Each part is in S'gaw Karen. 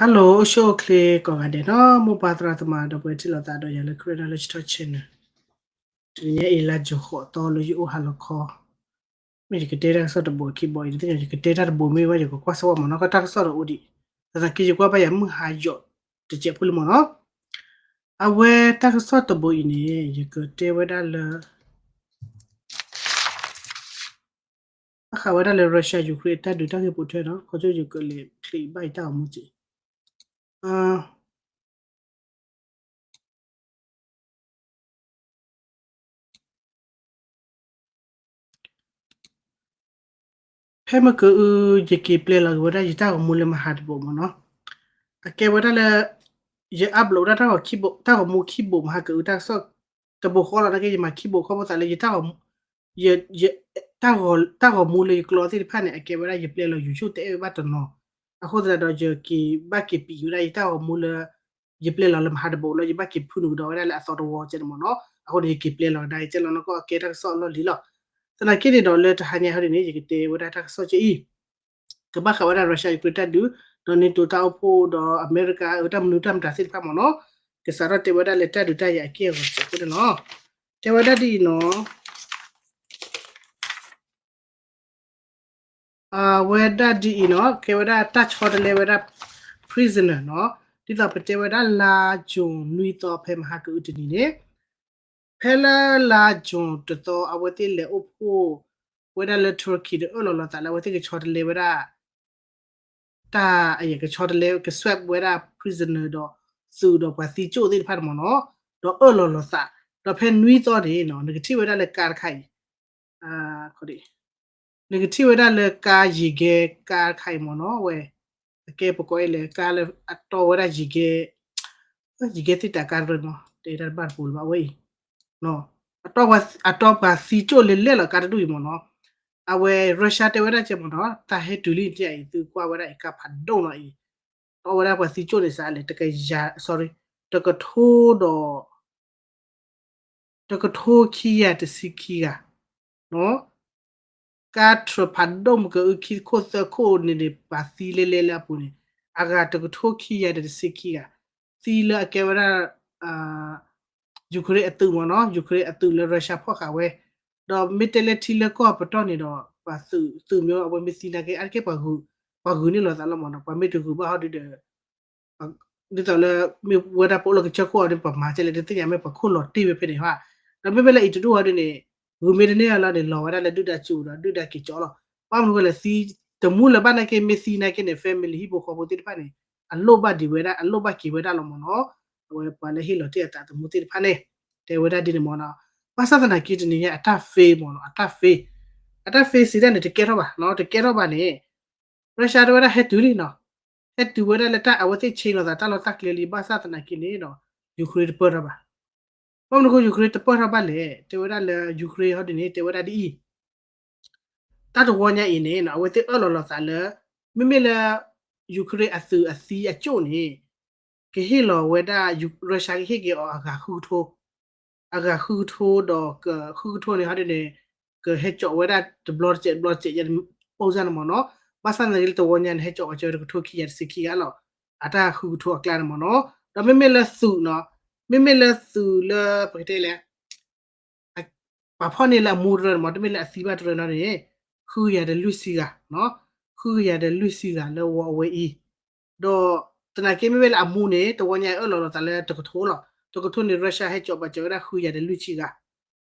Hello အိၣ်ဆူၣ်အိၣ်ချ့ကိးဂၤဒဲးနီၤ, မိၢ်ပၢ်သရၣ်သမါဒီးပှၤထံၣ်လိာ်သးဒီးယၤလၢ Karen Knowledge Talk Channel. တနံၤညါအံၤလါ June ဃိးသီ လၢယအိၣ်ဟါလီၤခီ, မ့ၢ်ယကတဲတၢ်ကစီၣ်တဘိခံဘိအံၤ တသ့ၣ်ညါ ယကတဲတၢ်တဘိမ့ၢ်ဘၣ် ယကကွၢ်စၢၤဝဲမ့ၢ်နီၤ, ကတၢ်ကစီၣ်ဒီးအိၣ်ဒံး, သနာ်က့ယကွၢ်ဘၣ်ယၤမုၢ်ဟါယိာ်တစဲးဖိလံမ့ၢ်နီၤ. အဝဲတၢ်ကစီၣ်တဘိအံၤန့ၣ် ယကတဲဝဲဒၣ်လၢ ဘၣ်ဃးဝဲဒၣ်လၢ Russia Ukraine အတၢ်ဒုးတၢ်ဂ့ၢ်ပိာ်ထွဲနီၤ, ခီဖျိယကလဲၤချံးဘၣ်ယတၢ်ဂီၤမူက့ၤ, ဖဲမ့ၢ်ကအု ယက့ၤပျဲလီၤက့ၤဝဲဒၣ်ယတၢ်ဂီၤမူလၢမဟါတဘိမ့ၢ်နီၤ, အကဲဝဲဒၣ်လၢ ယ upload ဒၣ်တၢ်ဂီၤခံဘိ တၢ်ဂီၤမူခံဘိ မဟါကအုတၢ်ကစီၣ်တဘိဃီလီၤ, နာ်က့ယမၤခံဘိဃီဖိသးလၢယတၢ်ဂီၤမူ ယ ယ တၢ်ဂီၤ တၢ်ဂီၤမူလၢယကျိာ်သ့ၣ်တဖၣ်န့ၣ် အကဲဝဲဒၣ်ယပျဲလီၤ YouTube တအဲၣ်ဝဲဘၣ်တနီၤ, အဃိသတးဒီး ယက့ၤဘၣ်က့ၤပံာ်ဝဲဒၣ်ယတၢ်ဂီၤမူလၢ ယပျဲလီၤလၢမဟါတဘိလီၤ, ယဘၣ်က့ၤဖုနုာ်ကဒီးဝဲဒၣ်လၢအသီတဝီကဲန့ၣ်မ့ၢ်နီၤ, အဃိန့ၣ် ယက့ၤပျဲလီၤကဒါအံၤ ကဲလီၤနီၢ်ကီၢ်အကဲတၢ်ကစီၣ်အလီၢ်လံၤလီၤ. သနာ်က့န့ၣ်ဒီး လၢတဟါညါဟီဒ်န့ၣ် ယကတဲဝဲဒၣ်တၢ်ကစီၣ်ကဲအံၤ ကဘၣ်ဃးဝဲဒၣ် Russia Ukraine တၢ်ဒုး ဒီး NATO တၢ်အိၣ်ဖှိၣ် ဒီးအမဲရကၤအတၢ်မနုၤတၢ်မတၤသ့ၣ်တဖၣ်မ့ၢ်နီၤ, ကစးထီၣ်တဲဝဲဒၣ်လၢတၢ်ဒုးတၢ်ယၤအက့ၢ်အဂီၤစဲးဖိန့ၣ်လီၤ. တဲဝဲဒၣ်ဒ်အံၤနီၤ, အဝဲဒၣ်ဒ်အံၤနီၤ, ကဲဝဲဒၣ်တၢ်ဆီတလဲဝဲဒၣ် prisoner နီၤ, ဒ်သိးပတဲဝဲဒၣ်လါ June နွံသီ ဖဲမဟါကအုတနံၤန့ၣ် ဖဲလၢလါ June တသီ အဝဲသ့ၣ်လဲၤအိၣ်ဖှိၣ်ဝဲဒၣ်လၢ Turkey ဒီးအၢၣ်လီၤလီၤသးလၢအဝဲသ့ၣ်ကဆီတလဲဝဲဒၣ် တၢ်အံၤကဆီတလဲက swap ဝဲဒၣ် prisoner ဒီးသုးဒီးပှၤသံကၠိၣ်သ့ၣ်တဖၣ်န့ၣ်မ့ၢ်နီၤ, ဒီးအၢၣ်လီၤလီၤသး, ဒီးဖဲနွံသီန့ၣ်နီၤ နကထံၣ်ဝဲဒၣ်လၢကါတခါအံၤ နကထံၣ်ဝဲဒၣ်လၢကါယံၤကဲကါတခါအံၤမ့ၢ်နီၤ, ဝဲ အကဲပကိးအံၤလဲၣ် ကါလၢအတီဝဲဒၣ်ယံၤကဲ ယံၤကဲသ့ၣ်တၢ်ကါတရၢန့ၣ်မ့ၢ် တဲတၢ်တဘၣ်တပူၤလၢၤဘၣ်အဝဲအံၤ အတီပှၤသံကၠိၣ်လဲၤလဲၤလီၤကါတဒူၣ်အံၤမ့ၢ်နီၤ, အဝဲ Russia တဲဝဲဒၣ်ကဲမ့ၢ်နီၤ တၢ်ဟဲတုၤလံတၢ်အံၤ သုကွၢ်ဝဲဒၣ်အံၤ ကါဖးဒိၣ်နီၤအံၤ တီဝဲဒၣ်ပှၤသံကၠိၣ်န့ၣ်စးလဲၣ် တကယၤ sorry တကထိဒီး တကထိခံကယၤတဆံခံဂၤ, ကါတရၢဖးဒိၣ်မ့ၢ်ကအုခံခိၣ်သၢခိၣ်န့ၣ်န့ၣ် ပှၤသံလဲၤလဲၤလၢအပူၤန့ၣ် အဂၤတကထိခံကယၤဒီးတဆံခံဂၤ, သံလၢအကဲဝဲဒၣ် Ukraine အသုးမ့ၢ်နီၤ Ukraine အသုးလၢ Russia ဖီၣ်ဃာ်ဝဲ, ဒီးမ့ၢ်တဲလၢထံလၢကီၢ်ပတီၢ်န့ၣ်ဒီး ပှၤသုးသုးမ့ၢ်အဝဲမ့ၢ်သံနာ်က့ အါတက့ၢ်ပှၤဂုာ်န့ၢ်လိာ်သးလီၤမ့ၢ်နီၤ ပှၤမ့ၢ်တဂုာ်ဘၣ်ဟီဒုဒီး ဒ်သိးလၢ မ့ၢ်ဝဲဒၣ်ပအိၣ်လၢကစၢၢ်ခိၣ်အီၤဒီး ပမၤကဲလဲၣ် တသ့ၣ်ညါ မ့ၢ်ပှၤခိၣ်လီၤတ့ၢ်ဝဲဖဲန့ၣ်ဟါ, ဒီးမ့မ့ၢ်လၢအံၤတဒူၣ်ဟီဒုန့ၣ် ဂုာ်မ့ၢ်တန့ၢ်လီၤန့ၣ် လီၤဝဲဒၣ်လၢဒုၣ်ဒါစူၤဒီးဒုၣ်ဒါက့ၤကၠီလီၤ, ဘၣ်မနုၤဃိလဲၣ် သံတမူလၢၤဘၣ်နာ်က့ မ့ၢ်သံနာ်က့န့ၣ် family ဟံၣ်ဖိဃီဖိသ့ၣ်တဖၣ်န့ၣ် အလိၣ်ဘၣ်ဒံးဝဲဒၣ် အလိၣ်ဘၣ်က့ၤဝဲဒၣ်လီၤမ့ၢ်နီၤ, အဝဲပှၤလၢဟ့ၣ်လီၤတ့ၢ်အသးသမူသ့ၣ်တဖၣ်န့ၣ် တဲဝဲဒၣ်ဒ်န့ၣ်မ့ၢ်နီၤ, ဘၣ်ဆၣ်သနာ်က့တနံၤညါအတၢ် fail မ့ၢ်နီၤ အတၢ် fail အတၢ် fail စံးဒၣ်န့ၣ် တကဲထီၣ်ဘၣ်နီၤ တကဲထီၣ်ဘၣ်န့ၣ် Russia တဲဝဲဒၣ်ဟဲတုၤလံနီၤ, ဟဲတုၤဝဲဒၣ်လၢတၢ်အဝဲသ့ၣ်ဆ့ၣ်နီၤသးတၢ်လီၢ်တၢ်ကျဲလံ ဘၣ်ဆၣ်သနာ်က့န့ၣ်ဒီး Ukraine တပၢၢ်ထီၣ်ဘၣ်, ဘၣ်မနုၤအဃိ Ukraine တပၢၢ်ထီၣ်ဘၣ်လဲၣ် တဲဝဲဒၣ်လၢ Ukraine ဟီဒ်န့ၣ် တဲဝဲဒၣ်ဒ်အံၤ တၢ်တဝီညါအံၤန့ၣ်နီၤ အဝဲသ့ၣ်အၢၣ်လီၤလီၤသးလၢ မ့မ့ၢ်လၢ Ukraine အသုးအသံအကၠိၣ်န့ၣ် ကဟ့ၣ်လီၤဝဲဒၣ် Russia ကဟ့ၣ်က့ၤအီၤအဂၤဃုကထိ, အဂၤဃုကထိဒီးကဃုကထိန့ၣ် ဟီဒ်န့ၣ် ကဟဲကၠီးဝဲဒၣ်တဘျီတစဲးတဘျီတစဲး ပိၢ်စၢ်န့ၣ်မ့ၢ်နီၤ, ဘၣ်ဆၣ်သနာ်က့လၢတဝီညါန့ၣ် ဟဲကၠီးဝဲကၠီတကထိခံကယၤတဆံခံဂၤလီၤ, အတၢ်ဃုကထိအကျါန့ၣ်မ့ၢ်နီၤ, ဒီးမ့မ့ၢ်လၢသုးနီၤ, မ့မ့ၢ်လၢသုးလၢ ပကတဲလဲၣ် ပှၤဖီၣ်န့ၢ်လၢအမူတရၢန့ၣ်မ့ၢ် တမ့ၢ်လၢအသံဘၣ်တရၢနီၤန့ၣ် ဃုကယၤဒီးလွံၢ်ဆံဂၤ, ဃုကယၤဒီးလွံၢ်ဆံဂၤလၢဝီအဝဲအံၤ, ဒီးသနာ်က့မ့မ့ၢ်လၢအမူန့ၣ် တဝီညါအၢၣ်လီၤလီၤသးလၢတကထိလီၤ, တကထိန့ၣ် Russia ဟဲကၠီးပာ်စၢၤဝဲဒၣ်ဃုကယၤဒီးလွံၢ်ဆံဂၤ,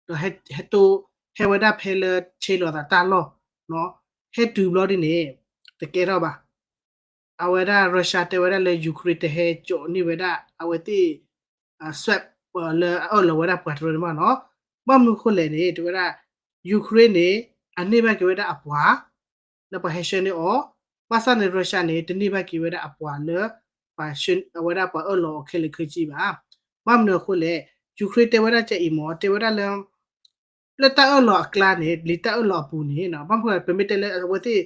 ဒီးဟဲတိၢ် ဟဲဝဲဒၣ်ဖဲလၢဆ့ၣ်နီၤသးတၢ်လီၢ်, ဟဲတုၤဘျီဒ်န့ၣ် တကဲထီၣ်ဘၣ် အဝဲဒၣ် Russia တဲဝဲဒၣ်လၢ Ukraine တဟဲကၠီးန့ၢ်ဝဲဒၣ် အဝဲသ့ၣ် swap လၢအအၢၣ်လီၤဝဲဒၣ်ပှၤတရၢန့ၣ်မ့ၢ်နီၤ, ဘၣ်မနုၤအဃိလဲၣ်န့ၣ် တဲဝဲဒၣ် Ukraine န့ၣ် အန့ၢ်ဘၣ်က့ၤဝဲဒၣ်အပှၤ လၢပှၤဟဲဆှၢန့ၢ်အီၤ, ဘၣ်ဆၣ်န့ၣ် Russia န့ၣ် တန့ၢ်ဘၣ်က့ၤဝဲဒၣ်အပှၤလၢ ပှၤဆှၢအဝဲဒၣ်ပှၤအၢၣ်လီၤအီၤခဲလၢာ်ခဲဆ့ဘၣ်. ဘၣ်မနုၤအဃိလဲၣ် Ukraine တဲဝဲဒၣ်ကအံၤမ့ၢ် တဲဝဲဒၣ်လၢ လၢတၢ်အၢၣ်လီၤအကျါန့ၣ် လံာ်တၢ်အၢၣ်လီၤအပူၤန့ၣ် ဘၣ်မနုၤပမ့ၢ်တဲလၢအဝဲသ့ၣ်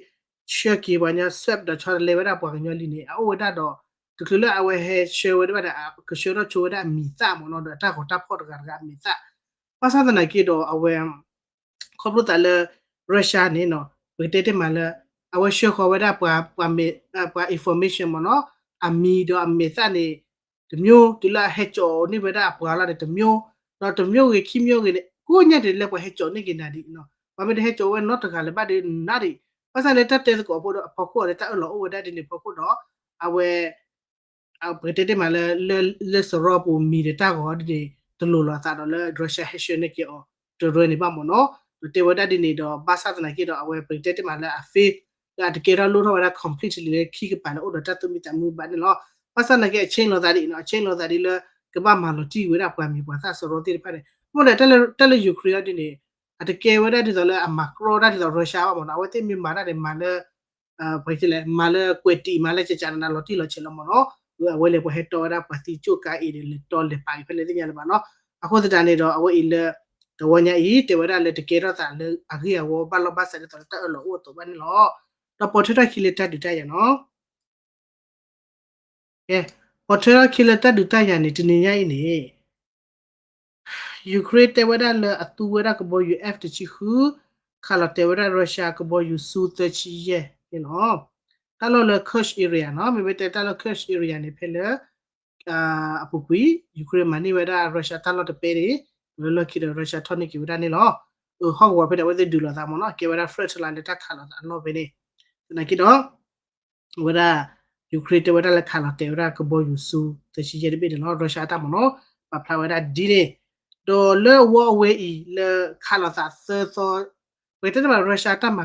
ဆှၢက့ၤပှၤကညီ swap ဒီးဆီတလဲဝဲဒၣ်ပှၤကညီလံန့ၣ် အအိၣ်ဝဲဒၣ်ဒီး တချုးလၢအဝဲဟဲဆှၢဝဲဒၣ်ဘၣ်ဒီး ကဆှၢထီၣ်ဆိဝဲဒၣ်အမံၤသၣ်မ့ၢ်နီၤ ဒီးတၢ်ဂီၤတၢ်ဖီၣ်တဂၤတဂၤအမံၤသၣ်, ဘၣ်ဆၣ်သနာ်က့ဒီးအဝဲ ခီဖျိသးလၢ Russia န့ၣ်နီၤ ပကတဲတ့ၢ်မးလၢ အဝဲဆှၢဃီၤဝဲဒၣ်ပှၤ ပှၤ information မ့ၢ်နီၤ အမံၤဒီးအမဲာ်သၣ်န့ၣ် တစ်မျိုး, တုၤလၢအဟဲကၠီန့ၢ်ဝဲဒၣ်အပှၤလီၤန့ၣ် တစ်မျိုး, ဒီးတစ်မျိုးဂ့ၤခံမျိုးဂ့ၤန့ၣ် ကိးညါဒ်လဲၣ်ပှၤဟဲကၠီန့ၢ်က့ၤနၤဒံးနီၤ, ပှၤမ့ၢ်တဟဲကၠီဝဲနီတဂၤလၢၤဘၣ်ဒီးနၤဒံး, ဘၣ်ဆၣ်လၢတၢ်တဲသကိးအဖီခိၣ်ဒီး အဖီခိၣ်အီၤဒီးတၢ်အၢၣ်လီၤအိၣ်ဝဲဒၣ်ဒ်န့ၣ်ဖီခိၣ်ဒီး အဝဲ ပကတဲတ့ၢ်မးလၢ လၢစရီပူၤမံၤဒီးတၢ်ဂီၤဒ်န့ၣ် တလိၤလိာ်အသးဒီးလၢ Russia ဟဲဆှၢန့ၢ်က့ၤအီၤ တရၢန့ၣ်ဘၣ်မ့ၢ်နီၤ, ဒီးတဲဝဲဒၣ်ဒ်န့ၣ်ဒီး ဘၣ်ဆၣ်သနာ်က့ဒီး အဝဲပကတဲတ့ၢ်မးလၢအ fail လၢအတကဲထီၣ်လိၣ်ထီၣ်ဝဲဒၣ် completely လၢခံကပၤလၢအိၣ်ဒီး တၢ်သူၣ်မံသးမုာ်ဘၣ်န့ၣ်လီၤ. ဘၣ်ဆၣ်သနာ်က့ အ change လိာ်သးဒ်အံၤနီၤ, အ change လိာ်သးဒ်လၢ ကဘၣ်မၤလီၤတံၢ်ဝဲဒၣ်ပှၤမံၤပှၤသၣ်စရီသ့ၣ်တဖၣ်န့ၣ်, မ့ၢ်ဒီးတၢ်လၢ တၢ်လၢ Ukraine အီၤဒ်န့ၣ် အတကဲဝဲဒၣ်ဒ်သိးလၢအမၤကြီတၢ်ဒ်သိး Russia ဘၣ်မ့ၢ်နီၤ, အဝဲသ့ၣ်မ့ၢ်မၤတၢ်န့ၣ် မၤလၢ ပှဲၤလဲၣ် မၤလၢကွဲးတံာ် မၤလၢကကနနလီၤတံၢ်လီၤဆဲးလီၤမ့ၢ်နီၤ, အဝဲလဲၤပှၤဟဲတီဝဲဒၣ်ပှၤသံကၠိၣ်ကါအံၤဒီး လဲၤတီလဲၤပာ်အံၤဖဲလဲၣ်သ့ၣ်ညါလၢၤဘၣ်နီၤ, အဃိသတးန့ၣ်ဒီး အဝဲအံၤလၢ တဝီညါအံၤ တဲဝဲဒၣ်လၢတကဲထီၣ်သးလၢအဂ့ၢ်အဝီဘၣ်လီၢ်ဘၣ်စးဒ်သိးလၢတၢ်အၢၣ်လီၤအိၣ်အသိးဘၣ်န့ၣ်လီၤ. ဒီးပိာ်ထွဲထီၣ်ခံလၢတၢ်ဒုးတၢ်ယၤနီၤ ပိာ်ထွဲထီၣ်ခံလၢတၢ်ဒုးတၢ်ယၤန့ၣ် တနံၤညါအံၤန့ၣ် Ukraine တဲဝဲဒၣ်လၢအသူဝဲဒၣ်ကဘီယူၤ F တဆံဃု, ခးလီၤတဲာ်ဝဲဒၣ် Russia ကဘီယူၤ Su သၢဆံယဲၢ်န့ၣ်လီၤ. တၢ်လီၢ်လၢ Kursk area နီၤ, မ့မ့ၢ်တဲတၢ်လီၢ် Kursk area န့ၣ် ဖဲလၢ အပူၤကွံာ် Ukraine မၤန့ၢ်ဝဲဒၣ် Russia တၢ်လီၢ်တပဲန့ၣ်, လၢလီၢ်ခံဒီး Russia ထီၣ်န့ၢ်က့ၤဝဲဒၣ်န့ၣ်လီၤ. ဟီၣ်ကဝီၤဖဲန့ၣ် အဝဲသ့ၣ်ဒုးလိာ်သးမ့ၢ်နီၤ, ကဲဝဲဒၣ် front line လၢတၢ်ခးလိာ်သးအလီၢ်ဖဲန့ၣ်, သနာ်က့ဒီး အဝဲဒၣ် Ukraine တဲဝဲဒၣ်လၢခးလီၤတဲာ်ဝဲဒၣ်ကဘီယူၤ Su သၢဆံယဲၢ်တဘ့ၣ်န့ၣ်လီၤ, Russia အတၢ်မ့ၢ်နီၤ, ပာ်ဖျါဝဲဒၣ်ဒ်န့ၣ်, ဒီးလၢအဝဲအံၤလၢခးလိာ်သးသၢသီ, ပကတဲတ့ၢ်မး Russia တၢ်မ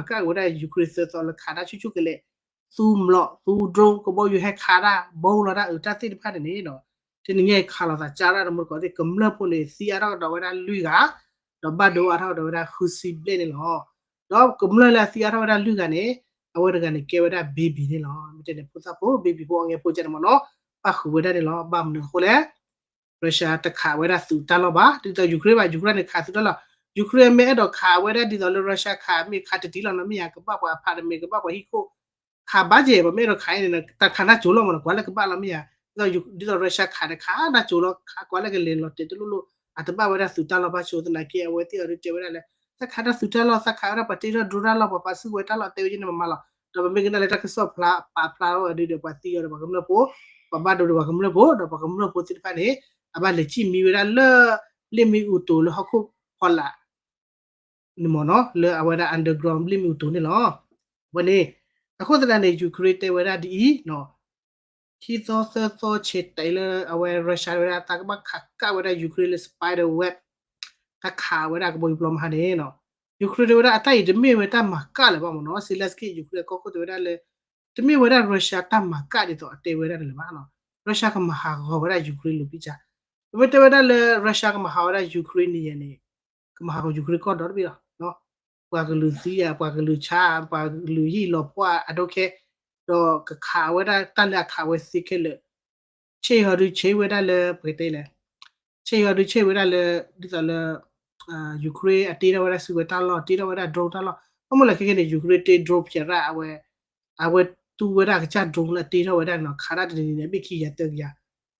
ၤကၣ်ဝဲဒၣ် Ukraine သၢသီလၢခးတၢ်ဆူၣ်ဆူၣ်ကလဲာ်, သူမျိာ် သူ drone ကဘီယူၤဟဲခးတၢ် ဘီလိာ်တၢ်အုးတၢ်သ့ၣ်တဖၣ်န့ၣ်န့ၣ်ဒီး, တနံၤညါအံၤခးလိာ်သးကၢ်ဒၣ်တမူတကိးသ့ၣ် ကမျၢၢ်ဖိန့ၣ် သံအါထီၣ်ကဒီးဝဲဒၣ်လွံၢ်ဂၤ, ဒီးဘၣ်ဒိအါထီၣ်ကဒီးဝဲဒၣ်ဃုဆံဘျဲၣ်န့ၣ်လီၤ. ဒီးကမျၢၢ်လၢအသံအါထီၣ်ဝဲဒၣ်လွံၢ်ဂၤန့ၣ်, အဝဲတဂၤန့ၣ်ကဲဝဲဒၣ် baby န့ၣ်လီၤ. မ့ၢ်တဲန့ၣ် ဖိသၣ်ဖိ baby ဖိအငဲဖိကဲန့ၣ်မ့ၢ်နီၤ, ပၣ်ဃုာ်ဝဲဒၣ်န့ၣ်လီၤ. ဘၣ်မနုၤအဃိလဲၣ်, Russia တခးဝဲဒၣ်သုးတၢ်လီၢ်ဘၣ်, ဒ်သိး Ukraine ဘၣ် Ukraine န့ၣ်ခးသုးတၢ်လီၢ်, Ukraine မ့ၢ်အဲၣ်ဒိးခးဝဲဒၣ်ဒ်သိးလၢ Russia ခး မ့ၢ်ခးတတံၢ်လီၤနီၤ, မ့ၢ်ယၤကဘၣ်ပှၤအ apartment ကဘၣ်ပှၤဟံၣ်ခိၣ်, ခးဘၣ်ကဲ ပှၤမ့ၢ်အဲၣ်ဒိးခးအံၤန့ၣ် တၢ်ခးနၢ်ကၠိလီၤမ့ၢ်နီၤ, ကွၢ်လၢကဘၣ်လီၤမ့ၢ်ယၤ, ဒ်သိး Russia ခးန့ၣ် ခးနၢ်ကၠိလီၤ, ကွၢ်လၢကလဲၤလီၤတဲာ်တလိၣ်လိၣ်, အတဘၣ်ဝဲဒၣ်သုးတၢ်လီၢ်ဘၣ်ဆိ, သနာ်က့အဝဲသ့ၣ်အီၤဒုးတဲဝဲဒၣ်လၢ သးခးတၢ်သုးတၢ်လီၢ်, သးခးဝဲဒၣ်ပှၤတ့ထီၣ် drone တၢ်လီၢ်, ပှၤပာ်စုကဝဲၤတၢ်လီၢ် တဲဝဲဒ်န့ၣ်မးမးလီၤ. ဒီးပမ့ၢ်ကနၣ်လၢတၢ်ကစီၣ်ဖျါပာ်ဖျါထီၣ်အီၤဒုးဒီး ပှၤသံအီၤဒီးပှၤကမျၢၢ်ဖိ, ပှၤဘၣ်ဒိဒီးပှၤကမျၢၢ်ဖိ, ဒီးပှၤကမျၢၢ်ဖိသ့ၣ်တဖၣ်န့ၣ် အဘၣ်လဲၤစံၣ်မံဝဲဒၣ်လၢ လ့ၣ်မ့ၣ်အူတိၤလၢဟီၣ်ခိၣ်ဖီလာ် န့ၣ်မ့ၢ်နီၤ, လၢအဝဲဒၣ် underground လ့ၣ်မ့ၣ်အူတိၤန့ၣ်လီၤ. အဝဲန့ၣ်, အဃိသတးန့ၣ် Ukraine တဲဝဲဒၣ်ဒ်အံၤနီၤ, ခံသီသၢသီဆဲးတဲာ်လၢအဝဲ Russia ဝဲဒၣ် တၢ်ကဘၣ်ခးကၣ်ဝဲဒၣ် Ukraine လၢ spider web, တၢ်ခးဝဲဒၣ်ကဘီယူၤပျီမဟါန့ၣ်နီၤ, Ukraine တဲဝဲဒၣ်အတၢ်အံၤတမ့ၢ်ဝဲတၢ်မၤကၣ်လၢၤဘၣ်မ့ၢ်နီၤ, Zelenskyy Ukraine အကီၢ်ခိၣ်တဲဝဲဒၣ်လၢ တမ့ၢ်ဝဲဒၣ် Russia တၢ်မၤကၣ်ဒ်သိးအတဲဝဲဒၣ်န့ၣ်လၢၤဘၣ်နီၤ, Russia ကမၤဟးဂီၤဝဲဒၣ် Ukraine လီၤပံကၢ်, ပမ့ၢ်တဲဝဲဒၣ်လၢ Russia ကမၤဟးဂီၤဝဲဒၣ် Ukraine န့ၣ်ယဲန့ၣ်, ကမၤဟးဂီၤ Ukraine ကီၢ်ဒီတဘ့ၣ်လီၤ. ပှၤကလုာ်သံဧါ, ပှၤကလုာ်ဆါ, ပှၤကလုာ်ဟံၣ်လီၤပှီၢ်အဒိခဲ, ဒီးကခးဝဲဒၣ်တၢ်လၢအခးဝဲသ့ခဲလၢာ်, ဆဲးဟီၤဒုးဆဲးဝဲဒၣ်လၢ ပကတဲလဲၣ်, ဆဲးဟီၤဒုးဆဲးဝဲဒၣ်လၢ ဒ်သိးလၢ Ukraine အတ့ထီၣ်ဝဲဒၣ်စုကဝဲၤတၢ်လီၢ်, တ့ထီၣ်ဝဲဒၣ် drone တၢ်လီၢ်, ဘၣ်မနုၤလဲၣ်ခဲကနံၣ်န့ၣ် Ukraine တ့ drone ဖျဲးရၣ် အဝဲ, အဝဲသူဝဲဒၣ်ကစၢ် drone လၢအတ့ထီၣ်ဝဲဒၣ်န့ၣ်နီၤ, ခးဒၣ်တနံၤန့ၣ် အဘ့ၣ်ခံကယၤသၢကယၤ,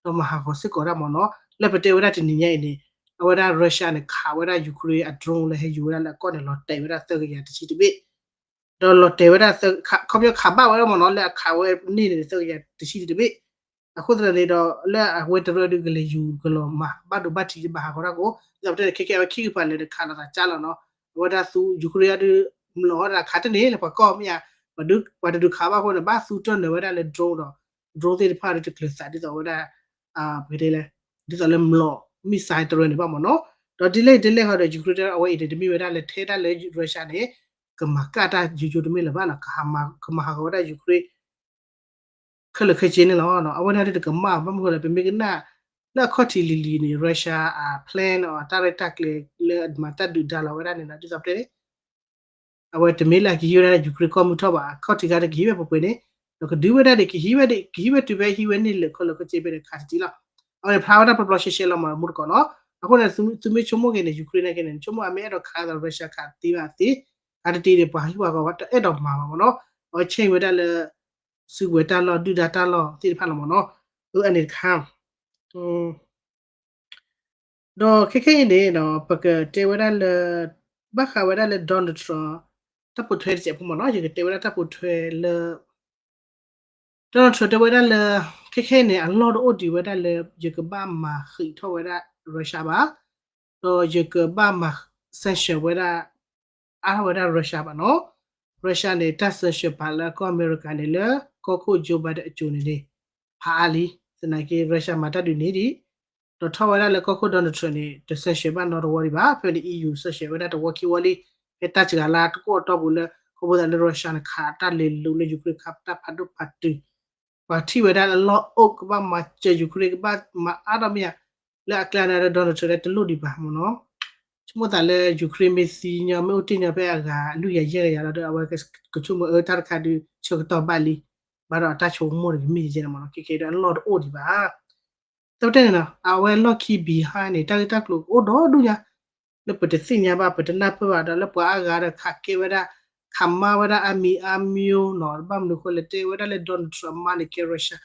ဒီးမၤဟးဂီၤစ့ၢ်ကီးဒၣ်မ့ၢ်နီၤ, လၢပတဲဝဲဒၣ်တနံၤညါအံၤန့ၣ်, အဝဲဒၣ် Russia န့ၣ် ခးဝဲဒၣ် Ukraine အ drone လၢဟဲယူၤဝဲဒၣ်လၢအကီၢ်န့ၣ် လီၤတဲာ်ဝဲဒၣ်သၢကယၤတဆံတဘ့ၣ် ဒီးလီၤတဲာ်ဝဲဒၣ် ခီပညီခးဘၣ်ဝဲဒၣ်မ့ၢ်နီၤ, လၢအခးဝဲန့ၣ်န့ၣ် သၢကယၤတဆံတဘ့ၣ်, အဃိသတးန့ၣ်ဒီး လၢအဝဲတရၢဒုးကလဲၤယူၤကလီၤမၤ ဘၣ်ဒိဘၣ်ထံး ဘၣ်ဟးဂီၤတၢ်ကိး, ဒ်သိးပတဲန့ၣ် ခဲကဲအဝဲခံကပၤလဲၤဒီးခးလိာ်သးကၢ်လီၤနီၤ, အဝဲဒၣ်သူ Ukraine ဒုး မျိာ်ဝဲဒၣ်ခးတန့ၢ်လၢပှၤကီၢ်မ့ၢ်ဧါ, ပှၤတဒုးခးဘၣ်အဃိန့ၣ် ဘၣ်သူတၢၢ်နၢၤဝဲဒၣ်လၢ drone ဒီး drone သ့ၣ်တဖၣ်ဒုးတကျၢၤသးဒ်သိးဝဲဒၣ် ပကတဲလဲၣ်, ဒ်သိးလၢမျိာ် missile တရၢန့ၣ်ဘၣ်မ့ၢ်နီၤ, ဒီးဒ်လဲၣ်ဒ်လဲၣ်ဃီဒီး Ukraine အဝဲအံၤန့ၣ် တမ့ၢ်ဝဲဒၣ်လၢထဲဒၣ်လၢ Russia န့ၣ် ကမၤကၣ်တၢ်ယိယိတမ့ၢ်လၢၤဘၣ်နီၤ, ကမၤဟးဂီၤဝဲဒၣ် Ukraine ခဲလၢာ်ခဲဆ့န့ၣ်လီၤ. အဝဲန့ၣ်ဒုးတကမၣ်ဘၣ်မနုၤဃိလဲၣ်, ပမ့ၢ်ကနၣ် လၢအခီၣ်ထံးလံၤလံၤန့ၣ် Russia အ plan အတၢ်ရဲၣ်တၢ်ကျဲၤလၢအမၤတၢ်ဒုးဒါလီၤဝဲဒၣ်န့ၣ်နီၤ, ဒ်သိးပတဲန့ၣ် အဝဲတမ့ၢ်လၢအကဟံးဝဲဒၣ် Ukraine ကီၢ်မုၢ်ထီၣ်ဘၣ်, အခီၣ်ထံးခါန့ၣ်ကဟံးဝဲပှဲၤပှဲၤန့ၣ်, ဒီးကဒုးဝဲဒၣ်န့ၣ် ကဟံးဝဲဒၣ် ကဟံးဝဲတုၤဖဲဟံးဝဲန့ၣ်လၢာ်ခဲလၢာ်ခဲဆ့ဖဲန့ၣ် ခးတတံၢ်လီၤ. အဝဲန့ၣ်ဖျါဝဲဒၣ်ပျီပျီရှဲရှဲလီၤမး မူတကိးနီၤ, အဃိန့ၣ် သုမ့ၢ်ဆိကမိၣ်က့ၤန့ၣ် Ukraine နာ်က့န့ၣ် ဆိကမိၣ်အမ့ၢ်အဲၣ်ဒိးခးဒီး Russia ခးသ့ဘၣ်သ့, ခးတတံၢ်န့ၣ် ပှၤဟံၣ်ပှၤဂီၤဝဲတအဲၣ်ဒိးမၤဘၣ်မ့ၢ်နီၤ, အဝဲ change ဝဲဒၣ်လၢ စုကဝဲၤတၢ်လီၢ် ဒုၣ်ဒါတၢ်လီၢ်သ့ၣ်တဖၣ်လီၤမ့ၢ်နီၤ, အန့ၣ်တခါ ဒီးခဲခဲအံၤန့ၣ် ပကတဲဝဲဒၣ်လၢ ဘၣ်ဃးဝဲဒၣ်လၢ Donald Trump တၢ်ပိာ်ထွဲတစဲးဖိမ့ၢ်နီၤ, ယကတဲဝဲဒၣ်တၢ်ပိာ်ထွဲလၢ Donald Trump တဲဝဲဒၣ်လၢ ခဲခဲအံၤန့ၣ် အလီၢ်တအိၣ်ဒံးဝဲဒၣ်လၢ ယကဘၣ်မၤဃံးထီၣ်ဝဲဒၣ် Russia ဘၣ်, ဒီးယကဘၣ်မၤ sanction ဝဲဒၣ် အါထီၣ်ဝဲဒၣ် Russia ဘၣ်နီၤ. Russia န့ၣ် တၢ် sanction ပာ်လၢကီၢ်အမဲရကၤန့ၣ် လၢကီၢ်ခိၣ် Joe Biden အစိၤန့ၣ်န့ၣ် ဖးအါလံ. သနာ်က့ Russia မၤတၢ်ဒုးန့ၣ်ဒံး ဒီးထီၣ်ဝဲဒၣ်လၢကီၢ်ခိၣ် Donald Trump န့ၣ် တ sanction ဘၣ်နီတဝီဒံးဘၣ်. ဖဲန့ၣ် E U sanction ဝဲဒၣ်တဝီခံဝီလံ. ဖဲတၢ်စှၤလၢတကိၢ်အတီၢ်ပူၤလၢ ခီဖျိသးလၢ Russia န့ၣ် ခးတၢ်လဲၤလိာ်လၢ Ukraine ခးတၢ်ဖးဒိၣ်ဖးတုၤ ပှၤထံၣ်ဝဲဒၣ်လၢအလီၢ်အိၣ် ကဘၣ်မၤစၢၤ Ukraine ကဘၣ်မၤအါထီၣ်မ့ၢ်ဧါ, လၢအကျါန့ၣ်ဒီး Donald Trump လၢတလိၣ်ဒံးဘၣ်မ့ၢ်နီၤ. ဆိကမိၣ်သးလၢ Ukraine မ့ၢ်သံညီ မ့ၢ်အိၣ်တ့ၢ်ညီဖဲအဂၤလွံၢ်ကယၤယဲၢ်ကယၤလီၤဒီး အဝဲကဆိကမိၣ်အၢတၢ်တခါဒုး ဆၢကတီၢ်ဘၣ်လံ, ဘၣ်ဒီးအတၢ်ဆိကမိၣ်န့ၣ်ကမ့ၢ်ယဲန့ၣ်မ့ၢ်နီၤ. ခဲခဲဒီးအလီၢ်တအိၣ်ဒံးဘၣ်. တၢ်တဲန့ၣ်နီၤ အဝဲလီၢ်ခံ behind န့ၣ် တၢ်ဂ့ၢ်တၢ်ကျိၤကအိၣ်ဒီဒူၣ်ညါ လၢပတသ့ၣ်ညါဘၣ် ပတနၢ်ပၢၢ်ဘၣ်ဒီး လၢပှၤအါဂၤဒီးခးကဲဝဲဒၣ် ခးမါဝဲဒၣ်အါမံၤအါမံၤနီၤ. ဘၣ်မနုၤဃိလဲၣ် တဲဝဲဒၣ်လၢ Donald Trump အမါန့ၣ်ကဲ Russia.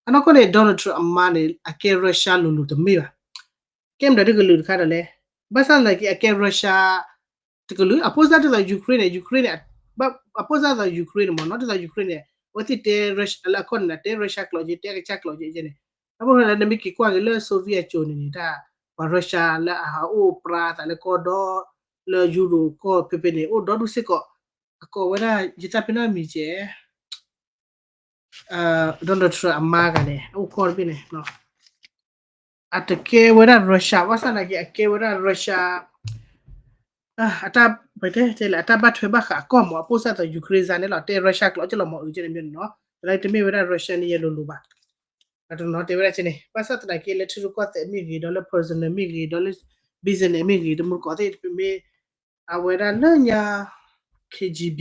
အနီၢ်ကီၢ်န့ၣ် Donald Trump အမါန့ၣ် အကဲ Russia လိၤလိၤတမ့ၢ်ဘၣ်. ကဲမတၤဒ်ကလုာ်တခါဒီးလဲၣ်. ဘၣ်ဆၣ်သနာ်က့ အကဲ Russia တကလုာ် အပိၢ်စၢ်ဒ်သိး Ukraine န့ၣ် Ukraine န့ၣ် အပိၢ်စၢ်ဒ်သိး Ukraine န့ၣ်မ့ၢ်နီၤ ဒ်သိး Ukraine န့ၣ် အဝဲသ့ၣ်တဲ Russia လၢအကီၢ်န့ၣ် တဲ Russia ကျိာ်က့ တဲအကစၢ်ကျိာ်က့န့ၣ်. အဃိလၢနမ့ၢ်က့ၤကွၢ်က့ၤလၢ Soviet အစိၤန့ၣ်န့ၣ် တၢ်ပှၤ Russia လၢအဟးအိၣ်ပြါသးလၢကီၢ်ဒီ လၢ Europe ကီၢ်ဖဲဖဲန့ၣ် အိၣ်ဒီဒူၣ်စ့ၢ်ကီး. အကိးဝဲဒၣ် ယသးပ့ၤနီၣ်မံၤကဲ Donald Trump အမါဂၤန့ၣ် အိၣ်ကီၢ်တဘ့ၣ်န့ၣ် အတကဲဝဲဒၣ် Russia ဘၣ်ဆၣ်သနာ်က့ အကဲဝဲဒၣ် Russia အတၢ် ပတဲတဲလၢအတၢ်ဘၣ်ထွဲဘၣ်ဃးအကီၢ်မ့ၢ် အပိၢ်စၢ်ဒ်သိး Ukraine န့ၣ်လီၤ တဲ Russia ကျိာ်က့လီၤမ့ၢ်အုကဲန့ၣ်မ့ၢ်န့ၣ်နီၤ. သနာ်က့တမ့ၢ်ဝဲဒၣ် Russia န့ၣ် ယဲလိၤလိၤဘၣ်. အတနီၤတဲဝဲဒၣ်ကဲန့ၣ် ဘၣ်ဆၣ်သနာ်က့လၢထံရူၢ်ကီၢ်သဲးမ့ၢ်ဂ့ၤ ဒီးလၢ personal မ့ၢ်ဂ့ၤ ဒီးလၢ business မ့ၢ်ဂ့ၤ တမူတကိးသ့ၣ်တမ့ၢ် အဝဲဒၣ်လၢညါ K G B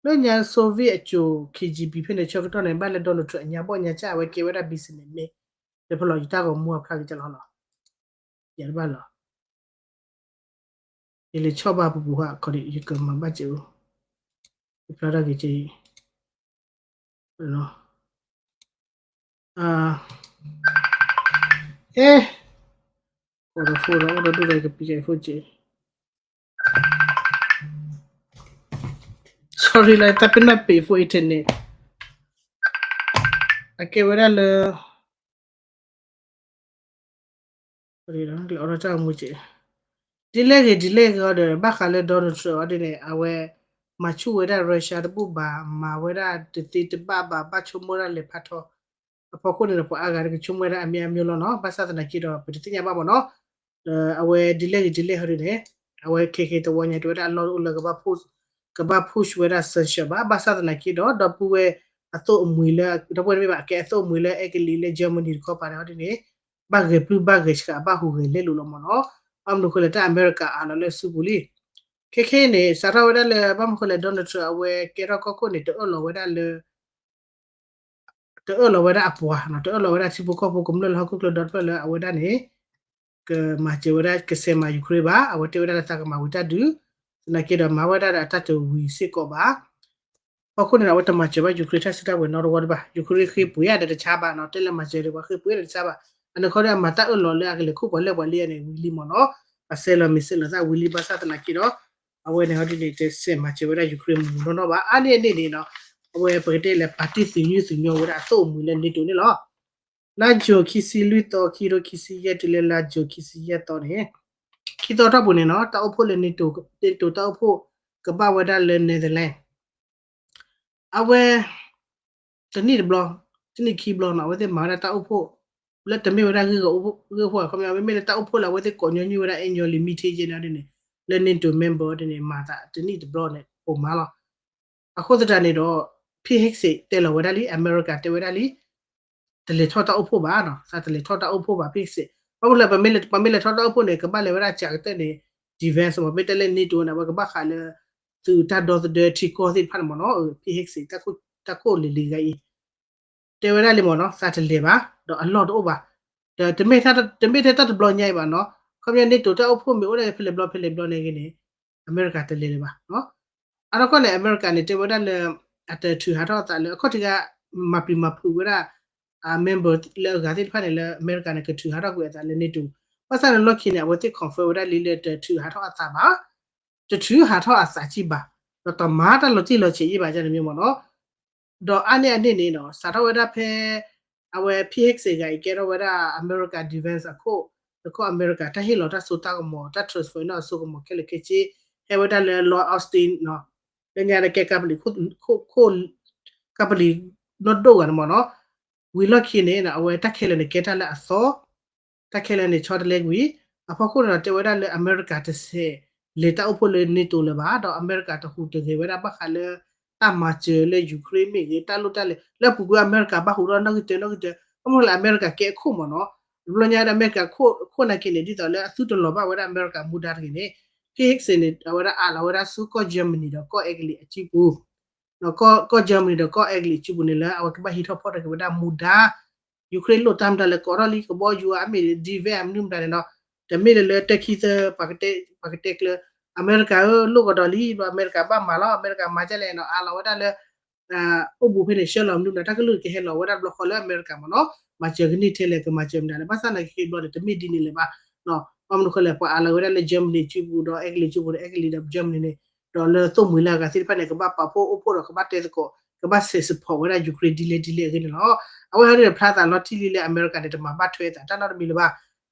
လၢညါ Soviet အစိၤ K G B ဖဲန့ၣ် ဆၢကတီၢ်န့ၣ် ဘၣ်လၢ Donald Trump အညါဘီၣ်ညါစၢ် အဝဲကဲဝဲဒၣ် businessman လၢဖဲလီၤ ယတၢ်ဂီၤမူအဖျါက့ၤကလီလီၤ. ယတဘၣ်လီၤ. ယလဲၤဆီၣ်ဘၣ်ပပူၤဟးခီဒံး ယကမၤဘၣ်စဲးအိၣ် ယဖျါတၢ်က့ၤကဲအံၤ အဲ ကီးဒီး phone ဒီး အိၣ်ဒီးဒိၣ်ဒီး ကပံးကဲ phone ကဲ sorry လီၤ တၢ်ပ့ၤနီၣ်ပ့း phone internet အကဲဝဲဒၣ်လၢ လဲၤအိးထီၣ်တၢ်မူကဲ ဒ်လဲၣ်ဂ့ၤ ဒ်လဲၣ်ဂ့ၤအီၤဒီး ဘၣ်ဃးလၢ Donald Trump အီၤဒ်န့ၣ် အဝဲ မၤဆူၣ်ဝဲဒၣ် Russia တဘူၣ်ဘၣ် မၤဝဲဒၣ်တသ့တဘၣ်ဘၣ် ဘၣ်ဆိကမိၣ်ဒၣ်လဲၤဖးထီ အဖီခိၣ်န့ၣ်ဒီး ပှၤအါဂၤကဆိကမိၣ်ဝဲဒၣ်အမျိုးမျိုးလီၤနီၤ. ဘၣ်ဆၣ်သနာ်က့ဒီး ပတသ့ၣ်ညါဘၣ်မ့ၢ်နီၤ. ဒီးအဝဲဒ်လဲၣ်ဂ့ၤဒ်လဲၣ်ဂ့ၤအီၤဒ်န့ၣ် အဝဲခဲခဲတဝီညါတဲဝဲဒၣ်အလီၢ်တအိၣ်လၢ ကဘၣ် push ဝဲဒၣ် sanction ဘၣ်. ဘၣ်ဆၣ်သနာ်က့ဒီး ဒီပုၢ်ဝဲၢ်အသိၣ်အမှံၤလၢ ဒီပုၢ်ဝဲၢ်တမ့ၢ်ဘၣ် အကဲအသိၣ်အမှံၤလၢ အဲကလံး လၢ Germany တခီပၤန့ၣ်အီၤဒ်န့ၣ် ဘၣ်ဂဲၤပျုၢ်ဘၣ်ဂဲၤဆှး ဘၣ်ဟူးဂဲၤလဲၤလိာ်လီၤမ့ၢ်နီၤ. ဘၣ်မနုၤဃိလဲၣ် တၢ်အမဲရကၤအါလီၤလၢအစုပူၤလံ. ခဲခဲအံၤန့ၣ် စးထီၣ်ဝဲဒၣ်လၢ ဘၣ်မနုၤဃိလဲၣ် Donald Trump အဝဲကဲထီၣ်ကီၢ်ခိၣ်န့ၣ် တအၢၣ်လီၤဝဲဒၣ်လၢ တအၢၣ်လီၤဝဲဒၣ်အပှၤနီၤ တအၢၣ်လီၤဝဲဒၣ်ထံဖိကီၢ်ဖိကမျၢၢ်လၢဟီၣ်ခိၣ်ချၢဒီတဖျၢၣ်လၢအဝဲဒၣ်န့ၣ် ကမၤစၢၤဝဲဒၣ် ကစဲးမၤ Ukraine ဘၣ်. အဝဲတဲဝဲဒၣ်လၢသးကမၤဝံၤတၢ်ဒုး သနာ်က့ဒီးမၤဝဲဒၣ်ဒီးအတၢ်တဝံၤစ့ၢ်ကီးဘၣ်. အဃိန့ၣ်ဒီး အဝဲတမၤစၢၤဘၣ် Ukraine တၢ်စုတၢ်ဝဲၤနီတဝီဒံးဘၣ်. Ukraine ဃ့ပှ့ၤအါဒီးတဆါဘၣ်နီၤ တဲလၢမၤစၢၤဒီးပှၤဃ့ပှ့ၤဒီးတဆါဘၣ်. အန့ၣ်ခီဒီးအမၤတၢ်အၢၣ်လီၤလၢအကလဲၤခူၣ်ပှၤလၢပှၤလံန့ၣ် ဝံၤလံမ့ၢ်နီၤ. အစဲးလီၤမ့ၢ်စဲးလီၤသၣ်ဝံၤလံ ဘၣ်ဆၣ်သနာ်က့ဒီး အဝဲန့ၣ်ဟီဒ်န့ၣ် တစဲးမၤစၢၤဝဲဒၣ် Ukraine မုၢ်မုၢ်နီၢ်နီၢ်ဘၣ်. အါန့ၢ်အန့ၣ်န့ၣ်နီၤ အဝဲပကတဲလၢ ပာ်တ့ၢ်သုးညုၣ်သုးညိဝဲဒၣ်အသိၣ်အမှံၤလၢ NATO န့ၣ်လီၤ. လါယူၤခံဆံလွံၢ်သီ ခံကထိခံဆံယဲၢ် တုၤလၢလါယူၤခံဆံယဲၢ်သီန့ၣ် ခံသီထီၣ်ပူၤန့ၣ်နီၤ တၢ်အိၣ်ဖှိၣ်လၢ NATO, NATO တၢ်အိၣ်ဖှိၣ် ကဘၣ်ဝဲဒၣ်လၢ Netherlands အဝဲ တနံၣ်တဘျီ, တနံၣ်ခံဘျီနီၤ အဝဲသ့ၣ်မၤဝဲဒၣ်တၢ်အိၣ်ဖှိၣ် လၢတမ့ၢ်ဝဲဒၣ်ဂ့ၢ်ဂီၢ်အိၣ်ဖှိၣ် ဂ့ၢ်အိၣ်ဖှိၣ် အခီပညီ မ့မ့ၢ်လၢတၢ်အိၣ်ဖှိၣ်လၢအဝဲသ့ၣ်ကိးညီနုၢ်ဝဲဒၣ် annual meeting ယဲၢ်န့ၣ်ဒ်န့ၣ် လၢ NATO member ဒ်န့ၣ် မၤသးတနံၣ်တဘျီန့ၣ် ပိာ်မၤလီၤ. အဃိသတးန့ၣ်ဒီး Pete Hegseth တဲလီၤဝဲဒၣ်လံ အမဲရကၤတဲဝဲဒၣ်လံ တလဲၤထီၣ်တၢ်အိၣ်ဖှိၣ်ဘၣ်နီၤ သးတလဲၤထီၣ်တၢ်အိၣ်ဖှိၣ်ဘၣ် Pete Hegseth ဘၣ်မနုၤလဲၣ် ပမ့ၢ်လဲၤထီၣ်တၢ်အိၣ်ဖှိၣ်န့ၣ် ကဘၣ်လဲၤဝဲဒၣ်စှၤကတၢၢ်န့ၣ် defense မ့ၢ် မ့ၢ်တဲလၢ NATO န့ၣ် အဝဲကဘၣ်ဃးလၢ သုးတၢ်ဒီသဒၢထံကီၢ်သ့ၣ်တဖၣ်န့ၣ်မ့ၢ်နီၤ Pete Hegseth တၢ်ခိၣ်လံၤလံၤဂၤအံၤ တဲဝဲဒၣ်လံမ့ၢ်နီၤ သးတလဲၤဘၣ် ဒီးအလီၢ်တအိၣ်ဘၣ် ဒီးတမ့ၢ်ထဲတၢ်တဘျီညါအံၤဘၣ်နီၤ ခီပညီ NATO တၢ်အိၣ်ဖှိၣ်မ့ၢ်အိၣ်ဒၣ်ဖဲလဲၣ်ဘျီဖဲလဲၣ်ဘျီန့ၣ်ဂ့ၤန့ၣ် အမဲရကၤတလဲၤလၢၤဘၣ် အနီၢ်ကီၢ်န့ၣ် အမဲရကၤန့ၣ် တဲဝဲဒၣ်လၢ အတထုးဟးထီၣ်အသးလၢ အခီၣ်ထံးဂၤ မၤပျံၤမၤဖုးဝဲဒၣ် အ member လၢအဂၤသ့ၣ်တဖၣ်န့ၣ် လၢအမဲရကၤန့ၣ် ကထုးဟးထီၣ်ကွံာ်အသးလၢ NATO ဘၣ်ဆၣ်န့ၣ်လီၢ်ခံန့ၣ် အဝဲသ့ၣ် confirm ဝဲဒၣ်လံလၢတထုးဟးထီၣ်အသးဘၣ် တထုးဟးထီၣ်အသးကံၢ်ဘၣ် ဒီးတမၤတၢ်လီၤတံၢ်လီၤဆဲးယံၣ်ဘၣ်န့ၣ်မ့ၢ်နီၤ ဒီးအါန့ၢ်အန့ၣ်န့ၣ်နီၤ စးထီၣ်ဝဲဒၣ်ဖဲ အဝဲ Pete Hegseth ဂၤအံၤ ကဲထီၣ်ဝဲဒၣ်အမဲရကၤ defense အခိၣ် ဒီးကီၢ်အမဲရကၤ တၢ်ဟ့ၣ်လီၤတၢ်စိတၢ်ကမီၤ တၢ် transfer နီၢ်အစိကမီၤခဲလၢာ်ခဲဆ့ ဟဲဝဲဒၣ်လၢ Lloyd Austin နီၤ လၢညါန့ၣ်ကဲကပလီ ခိၣ် ကပလီနီၢ်ဒိၣ်ဂၤန့ၣ်မ့ၢ်နီၤ ဝံၤလီၢ်ခံန့ၣ် အဝဲတၢ်ခဲလၢာ်န့ၣ်ကဲတၢ်လၢအသီ တၢ်ခဲလၢာ်န့ၣ်ဆီတလဲကွံာ် အဖီခိၣ်န့ၣ်ဒီးတဲဝဲဒၣ်လၢအမဲရကၤတဆဲးလဲၤတၢ်အိၣ်ဖှိၣ်လၢ NATO လၢၤဘၣ် ဒီးအမဲရကၤတဟူးတဂဲၤဝဲဒၣ်ဘၣ်ဃးလၢ တၢ်မၤစၢၤလၢ Ukraine မ့ၢ်ဂ့ၤ တၢ်လိၣ်တၢ်လဲၤ လၢအပူၤကွံာ်အမဲရကၤဘၣ်ဟူးထီၣ်နီၢ်ကတၢၢ်နီၢ်ကတၢၢ် ဘၣ်မနုၤလၢအမဲရကၤကဲအခိၣ်မ့ၢ်နီၤ တဘျီညါဒီးအမဲရကၤခိၣ်နာ်က့န့ၣ် ဒ်သိးလၢအသုတလီၤဘၣ်ဝဲဒၣ်အမဲရကၤမူဒါတဂ့ၤန့ၣ် Pete Hegseth န့ၣ် အဝဲဒၣ်အးလီၤဝဲဒၣ်ဆူကီၢ် Germany ဒီးကီၢ်အဲကလံးအစုပူၤ ကီၢ် ကီၢ် Germany ဒီးကီၢ်အဲကလံးအစုပူၤန့ၣ်လၢအဝဲကဘၣ်ဟံးထီၣ်ဖီၣ်ထီၣ်က့ၤဝဲဒၣ်မူဒါ Ukraine လိၣ်တၢ်မတၤလၢ ကိးထီၣ်လံကဘီယူၤဧါ မ့ၢ် defense မနုၤမတၤန့ၣ်ဒီး တမ့ၢ်လၢလၢတခံသၢ ပှၤကတဲကျၢၤ အမဲရကၤဧၢ လိၣ်ကဒီးလံ ဒီးအမဲရကၤဘၣ်မၤလီၤ အမဲရကၤမၤကလဲၣ်နီၤ အးလီၤဝဲဒၣ်လၢ အိၣ်ဘူးဖဲန့ၣ် ဆှၢလီၤမနုၤမတၤ တၢ်ကလုၢ်ကဟဲလီၤဝဲဒၣ်တဘျီဃီလၢအမဲရကၤမ့ၢ်နီၤ မၤစၢၤကန့ၢ်ထဲလဲၣ် ကမၤစၢၤမတၤလဲၣ် ဘၣ်ဆၣ်သနာ်က့ဘျီန့ၣ် တမ့ၢ်ဒ်န့ၣ်လၢၤဘၣ် ဘၣ်မနုၤဃိလဲၣ် ပှၤအးလီၤဝဲဒၣ်လၢ Germany အစုပူၤဒီး အဲကလံးအစုပူၤဒီး အဲကလံးဒီး Germany န့ၣ် ဒီးလၢသိၣ်မှံၤလၢအဂၤသ့ၣ်တဖၣ်န့ၣ် ကဘၣ်ပာ်ဖှိၣ်အိၣ်ဖှိၣ်ဒီးကဘၣ်တဲသကိး ကဘၣ်ဆဲး support ဝဲဒၣ် Ukraine ဒ်လဲၣ်ဒ်လဲၣ်အဂ့ၢ်န့ၣ်လီၤ. အဝဲဟဲဒ်န့ၣ် ဖျါသးလီၤတံၢ်လံလၢအမဲရကၤန့ၣ် တမၤဘၣ်ထွဲသးတၢ်နီတမံၤလၢၤဘၣ်.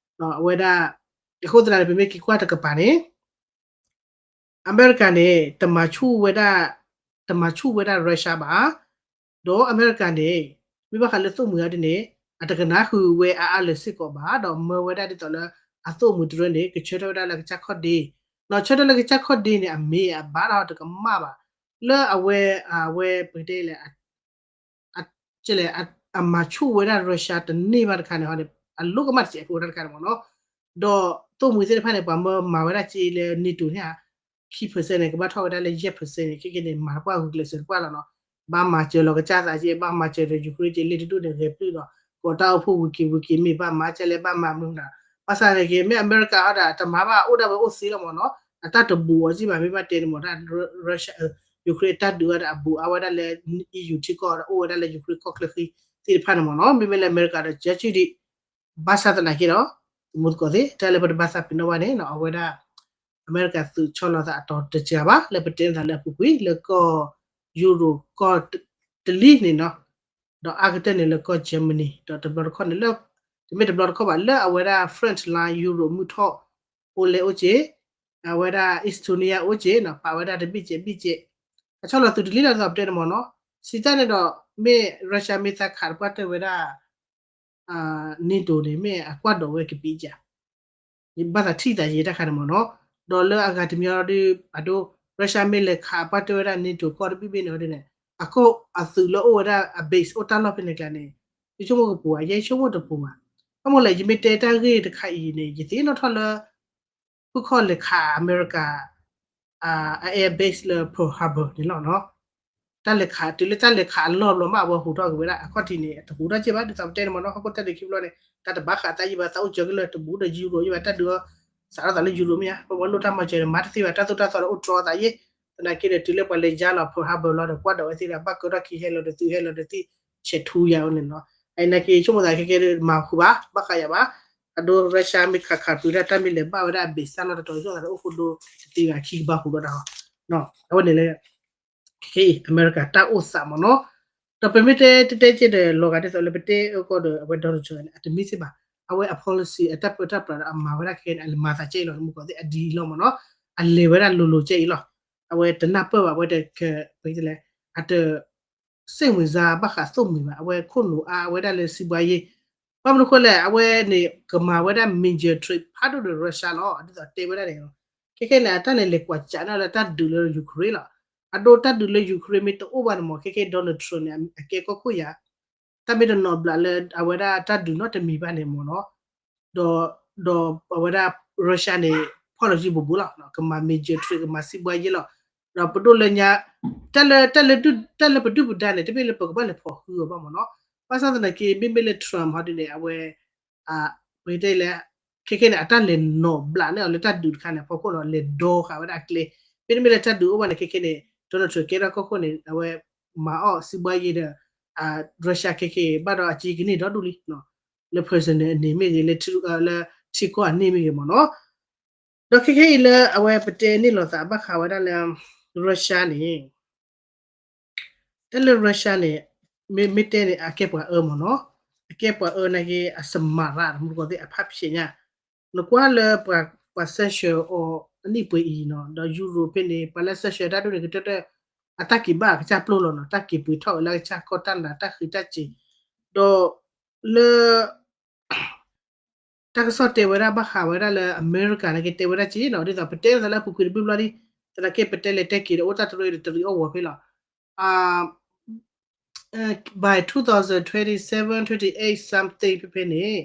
အဝဲဒၣ် အဃိသတးန့ၣ် ပမ့ၢ်က့ၤကွၢ်တကပၤန့ၣ် အမဲရကၤန့ၣ် တမၤဆူၣ်ဝဲဒၣ် တမၤဆူၣ်ဝဲဒၣ် Russia ဘၣ်, ဒီးအမဲရကၤန့ၣ် မ့ၢ်ဘၣ်ဃးလၢသိၣ်မှံၤအီၤဒ်န့ၣ် အတကနၣ်ဃုာ်ဝဲအါအါလၢၤစ့ၢ်ကီးဘၣ်, ဒီးမၢဝဲဒၣ်ဒ်သိးလၢ အသိၣ်မှံၤတရၢန့ၣ် ကဆၢထၢၣ်ဝဲဒၣ်လၢကစၢ်ခီၣ်ဒ့, ဒီးဆၢထၢၣ်လၢကစၢ်ခီၣ်ဒ့န့ၣ် အမ့ၢ်အဘၣ်တၢ်တကမၣ်ဘၣ်, လၢအဝဲ အဝဲပကတဲလဲၣ် အ ကလဲၣ် အမၤဆူၣ်ဝဲဒၣ် Russia တန့ၢ်ဘၣ်တခါန့ၣ် အလိၣ်ကမၣ်တစဲးဖိတၢ်တခါန့ၣ်မ့ၢ်နီၤ, ဒီးသိၣ်မှံၤသ့ၣ်တဖၣ်န့ၣ် ပှၤမၢမၤဝဲဒၣ်က့လၢ NATO န့ၣ်ဧါ, ခံ percent န့ၣ် ကဘၣ်ထီၣ်ဝဲဒၣ်လၢ ယဲၢ် percent န့ၣ် ခဲကဲန့ၣ် မၤပှၢ်ဂုာ်ကျဲးစၢးတပှၢ်လီၤနီၤ, ဘၣ်မၤစၢၤလီၤကစၢ်သးက့ ဘၣ်မၤစၢၤဒီး Ukraine က့လ့တဒူၣ်န့ၣ် ဂဲၤပျုၢ်ဒီး ကိးတၢ်အိၣ်ဖှိၣ်ဝံၤက့ၤဝံၤက့ၤမ့ၢ်ဘၣ်မၤကဲလဲၣ် ဘၣ်မၤမနုၤမတၤ, ဘၣ်ဆၣ်န့ၣ်က့ မ့ၢ်အမဲရကၤဟီဒၣ် တမၤဘၣ်အိၣ်ဒၣ်ဝဲအိၣ်သ့လီၤမ့ၢ်နီၤ, အတၢ်တဘူးအီၤစံၣ်ဘၣ် မ့ၢ်ဘၣ်တဲန့ၣ်မ့ၢ်ဒၣ် Russia Ukraine တၢ်ဒုးဝဲဒၣ်အဘူးအါဝဲဒၣ်လၢ EU ထံကီၢ်ဒီးအိၣ်ဝဲဒၣ်လၢ Ukraine ကီၢ်ချၢဃံသ့ၣ်တဖၣ်န့ၣ်မ့ၢ်နီၤ, မ့မ့ၢ်လၢအမဲရကၤဒီး ကၢဆူၣ်ဒံး, ဘၣ်ဆၣ်သနာ်က့ဒီး သမူသကိးသ့ၣ် တၢ်လၢပတဘၣ်သးပ့ၤနီၣ်ဘၣ်န့ၣ် အဝဲဒၣ် အမဲရကၤသုးဆီလီၤသးအတီၤတစှၤဘၣ် လၢပတဲသးလၢအပူၤကွံာ် လၢကီၢ် ယူရိၤ ကီၢ်တလံၤန့ၣ်နီၤ, ဒီးအါကတၢၢ်န့ၣ်လၢကီၢ် Germany ဒီးတဘျီတခီၣ်န့ၣ်လၢ တမ့ၢ်တဘျီတခီၣ်ဘၣ် လၢအဝဲဒၣ် front line ယူရိၤမုၢ်ထီၣ် အိၣ်လဲၣ်အိၣ်က့ၤ, အဝဲဒၣ် Estonia အိၣ်က့ၤနီၤ ပာ်ဝဲဒၣ်တဘ့ၣ်ကဲးဘ့ၣ်ကဲး, အဆီလီၤသုးတလံၤလီၤ ဒ်သိးပတဲန့ၣ်မ့ၢ်နီၤ, စံးတၢ်န့ၣ်ဒီး မ့ၢ် Russia မ့ၢ်သးခးတပှၢ်တၢၢ်ဝဲဒၣ် NATO န့ၣ် မ့ၢ်အကွၢ်ဒိးဝဲကပံးကၢ်, ယဘၣ်သးထံၣ်သးယံာ်တၢ်ခါန့ၣ်မ့ၢ်နီၤ, ဒီးလၢအဂၤတမံၤအီၤဒီး အဒိ Russia မ့ၢ်လဲၤခးအပှၢ်တၢၢ်ဝဲဒၣ် NATO ကီၢ်တဘ့ၣ်ဘ့ၣ်န့ၣ်အီၤဒ်န့ၣ် အကီၢ်အသုးလၢအိၣ်ဝဲဒၣ်အ base အိၣ်တၢ်လီၢ်ဖဲန့ၣ်ကျါန့ၣ် ယဆိကမိၣ်ကပူၤဧါ ယဲယဆိကမိၣ်တပူၤဘၣ်, ဘၣ်မနုၤလဲၣ် ယမ့ၢ်တဲတၢ်ဂ့ၢ်တခါအံၤန့ၣ် ယသ့ၣ်နီၣ်ထီၣ်လၢ ဖုၣ်ခီၣ်လဲၤခးအမဲရကၤ အ air base လၢ Pearl Harbor န့ၣ်လီၤနီၤ, တၢ်လဲၤခး တုၤလၢတၢ်လဲၤခးအလီၢ်ဘျီမး အဝဲဟူးထီၣ်က့ၤဝဲဒၣ် အခီၣ်ထံးန့ၣ် အတဟူးထီၣ်က့ၤဘၣ် ဒ်သိးပတဲန့ၣ်မ့ၢ်နီၤ, ဟီၣ်ခိၣ်တၢ်ဒုးခံဘျီန့ၣ် တၢ်တဘၣ်ဃးသးယံာ်ဘၣ် သးအိၣ်စၢၤကလၢာ်တဘူးဒီး ယူရိၤ ယံာ်ဘၣ် တၢ်ဒုးအီၤ စးထီၣ်သးလၢယူရိၤမ့ၢ်ဧါ, ပဝဲလိၣ်တၢ်မၤစၢၤန့ၣ် မၤတသ့ဘၣ် တၢ်သိၣ်တၢ်သီဒီးအိၣ်တြီသးယံာ်, သနာ်က့ဒီး တုၤလၢပှၤလဲၤယါလီၤ Pearl Harbor လီၤဒီး ကွၢ်ဒိးဝဲသ့ဒီး ဘၣ်ကၢထီၣ်ခံ ဟဲလီၤဒီးသုး ဟဲလီၤဒီးသုး ဆဲးထူယၤဝဲန့ၣ်လီၤ, အနာ်က့ ဆိကမိၣ်သးခဲကဲမၤဃုာ်ဘၣ် ဘၣ်ဃးယၤဘၣ်, အဒိ Russia မ့ၢ်ခးခးပျုၤဒၣ်တၢ်မ့ၢ်လဲၤဘၣ်ဝဲဒၣ်အ base တၢ်လီၢ်တတီၤ ဆိကမိၣ်သးဒီးအိၣ်ဃိဒိတသ့ဘၣ်ခံကဘၣ်ဟူးဒီးတၢ်ဟီ, အဝဲန့ၣ်လၢ ခဲအံၤ အမဲရကၤတၢ်အိၣ်သးမ့ၢ်နီၤ, ဒီးပမ့ၢ်တဲတဲက့ၤဒီး လီၤဂာ်ဒ်သိးလၢပတဲအၢကီၢ်ဒီး အဝဲ Donald Trump န့ၣ် အတမ့ၢ်စ့ၢ်ဘၣ်, အဝဲအ policy အတၢ်ပၢတၢ်ပြးဒီးအမၤဝဲဒၣ်ခဲအံၤန့ၣ် အလဲၤမၤသးကဲအံၤလီၤ မုၢ်ကီၢ်သ့ၣ်အဒံးလီၤမ့ၢ်နီၤ, အလဲၤဝဲဒၣ်လိၤလိၤကဲအံၤလီၤ, အဝဲတနၢ်ပၢၢ်ဘၣ် အဝဲတက ပတဲလဲၣ် အတ စိတ်ဝင်စား ဘၣ်ဃးသိၣ်မှံၤဘၣ်, အဝဲခိၣ်နူာ်အါဝဲဒၣ်လၢ စီးပွားရေး, ဘၣ်မနုၤဃိလဲၣ် အဝဲန့ၣ် ကမၤဝဲဒၣ် major trade ဖးဒိၣ်ဒီး Russia လီၤ, ဒ်သိးတဲဝဲဒၣ်န့ၣ်လီၤ, ခဲခဲန့ၣ် အတၢ်န့ၣ်လဲၤကွၢ်စးန့ၢ်လၢတၢ်ဒုးလၢ Ukraine လီၤ, အဒိတၢ်ဒုးလၢ Ukraine မ့ၢ်တအိၣ်ဘၣ်န့ၣ်မ့ၢ် ခဲခဲ Donald Trump န့ၣ် အကဲကီၢ်ခိၣ်ယၤ တၢ်မ့ၢ်တနီၤဘျးလၢ အဝဲဒၣ်တၢ်ဒုးနီတမံၤဘၣ်န့ၣ်မ့ၢ်နီၤ, ဒီး ဒီးအဝဲဒၣ် Russia န့ၣ် ဖီၣ်လီၤစုဘူးဘူးလီၤ, ကမၤ major trade ကမၤ စီးပွားရေး လီၤ, ဒီးပဒိၣ်လၢညါ တၢ်လၢ တၢ်လၢ တၢ်လၢပဒုၣ်ပဒါန့ၣ် တမ့ၢ်လၢပကဘၣ်လဲၤဖီၣ်ဃုအီၤဘၣ်မ့ၢ်နီၤ, ဘၣ်ဆၣ်သနာ်က့ မ့မ့ၢ်လၢ Trump ဟီဒ်န့ၣ် အဝဲ ပတဲလဲၣ် ခဲခဲန့ၣ် အတၢ်လဲၤနီၤဘျးန့ၢ်အီၤလၢတၢ်ဒုးတခါန့ၣ် အဖီခိၣ်ဒီး လဲၤဒီဃာ်ဝဲဒၣ်အကျဲ, မ့တမ့ၢ်လၢတၢ်ဒုးအိၣ်ဘၣ်န့ၣ် ခဲခဲန့ၣ် Donald Trump ကဲထီၣ်ကီၢ်ခိၣ်န့ၣ် အဝဲမၤအီၣ် စီးပွားရေး ဒီး Russia ခဲခဲ ဘၣ်ဒီးအစ့ကန့ၢ်ဒီဒူၣ်လံ လၢ personal အန့ၣ်မ့ၢ်ဂ့ၤ လၢ လၢထံကီၢ်အန့ၣ်မ့ၢ်ဂ့ၤမ့ၢ်နီၤ, ဒီးခဲခဲအံၤလၢအဝဲပတဲန့ၢ်လိာ်သးဘၣ်ဃးဝဲဒၣ်လၢ Russia န့ၣ် တၢ်လၢ Russia န့ၣ် မ့မ့ၢ်တဲန့ၣ် အကဲပှၤအၢမ့ၢ်နီၤ, အကဲပှၤအၢနာ်က့ အစမၤရၣ် တမူတကိးသ့ၣ်အဖးဖျဲးညါ, နကွၢ်လၢပှၤ ပှၤ sanction အီၤအနံၣ်ပှဲၤအံၤနီၤ, ဒီး Europe ဖဲန့ၣ် ပှၤလၢ sanction တၢ်ဒ်န့ၣ် ကတၢၢ်တၢၢ် အတၢ်က့ၤဘၣ်အကစၢ်ပျိလီၤနီၤ, တၢ်က့ၤပှ့ၤထီၣ်ဝဲလၢအကစၢ်ကီၢ်တၢ်နးတၢ်ဃံးတၢ်စ့ၤ, ဒီးလၢ တၢ်ကစီၣ်တဲဝဲဒၣ်ဘၣ်ဃးဝဲဒၣ်လၢအမဲရကၤန့ၣ်က့တဲဝဲဒၣ်က့နီၤ, ဒ်သိးပတဲသးလၢအပူၤကွံာ်တဘျီဘျီလံ, သနာ်က့ပတဲလဲၤတဲက့ၤဒီးအိၣ်တၢ်တရၢဒီးတရံးအီၣ်ဝီၤဖဲလီၤ. By two thousand twenty-seven twenty-eight something ဖဲဖဲန့ၣ်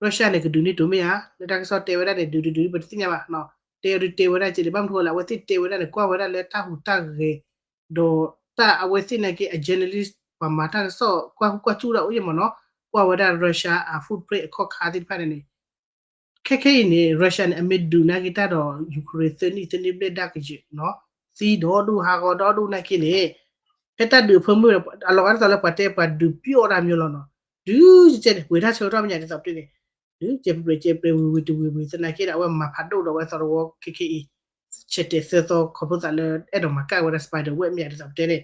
Russia န့ၣ် ကဒုး NATO မ့ၢ်ဧါ, လၢတၢ်ကစီၣ်တဲဝဲဒၣ်န့ၣ် ဒုးဒုးဒုး ပတသ့ၣ်ညါဘၣ်နီၤ, တဲအီၤဒုးတဲဝဲဒၣ်က့န့ၣ် ဘၣ်မနုၤဃိလဲၣ် အဝဲသ့ၣ်တဲဝဲဒၣ်န့ၣ် ကွၢ်ဝဲဒၣ်လၢတၢ်ဟူးတၢ်ဂဲၤ ဒီးတၢ်အဝဲသ့ၣ်နာ်က့ အ journalist ပှၤမၤတၢ်ကစီၣ်ကွၢ်ဟူးကွၢ်စူၣ်တၢ်အိၣ်ယဲၢ်မ့ၢ်နီၤ, ကွၢ်ဝဲဒၣ် Russia အ footprint အခီၣ်ခါသ့ၣ်တဖၣ်န့ၣ်န့ၣ်, ခဲခဲအံၤန့ၣ် Russia န့ၣ် အမ့ၢ်ဒုးနာ်က့တၢ်ဒီး Ukraine သၢနံၣ်သၢနံၣ်ဘျဲၣ်ဒၣ်ကယဲၢ်နီၤ, သံဒီဒူၣ်ဟးဂီၤဒီဒူၣ်နာ်က့န့ၣ်, ဖဲတၢ်ဒုးအဖၢမုၢ် အလီၤဂာ်ဒ်သိးလၢပှၤတဲပှၤဒုးပျီၣ်တၢ်မ့ၢ်လီၤနီၤ, ဒုးကဲန့ၣ် ပှ့ၤတၢ်ဆၢကတီၢ်မ့ၢ်ညါဒ်သိးပတဲန့ၣ် ဒုးကဲပှ့ၤကဲပှ့ၤဝံၤဝံၤတဝံၤဝံၤ သနာ်က့ဒီး အဝဲမၤဖးဒိၣ်ဒီးဝဲသီတဝီခဲခဲအံၤ ဆဲးတဲာ်သၢသီ ခီဖျိသးလၢအဲၣ်ဒိးမၤကၣ်ဝဲဒၣ် spider web မ့ၢ်ညါဒ်သိးပတဲန့ၣ်,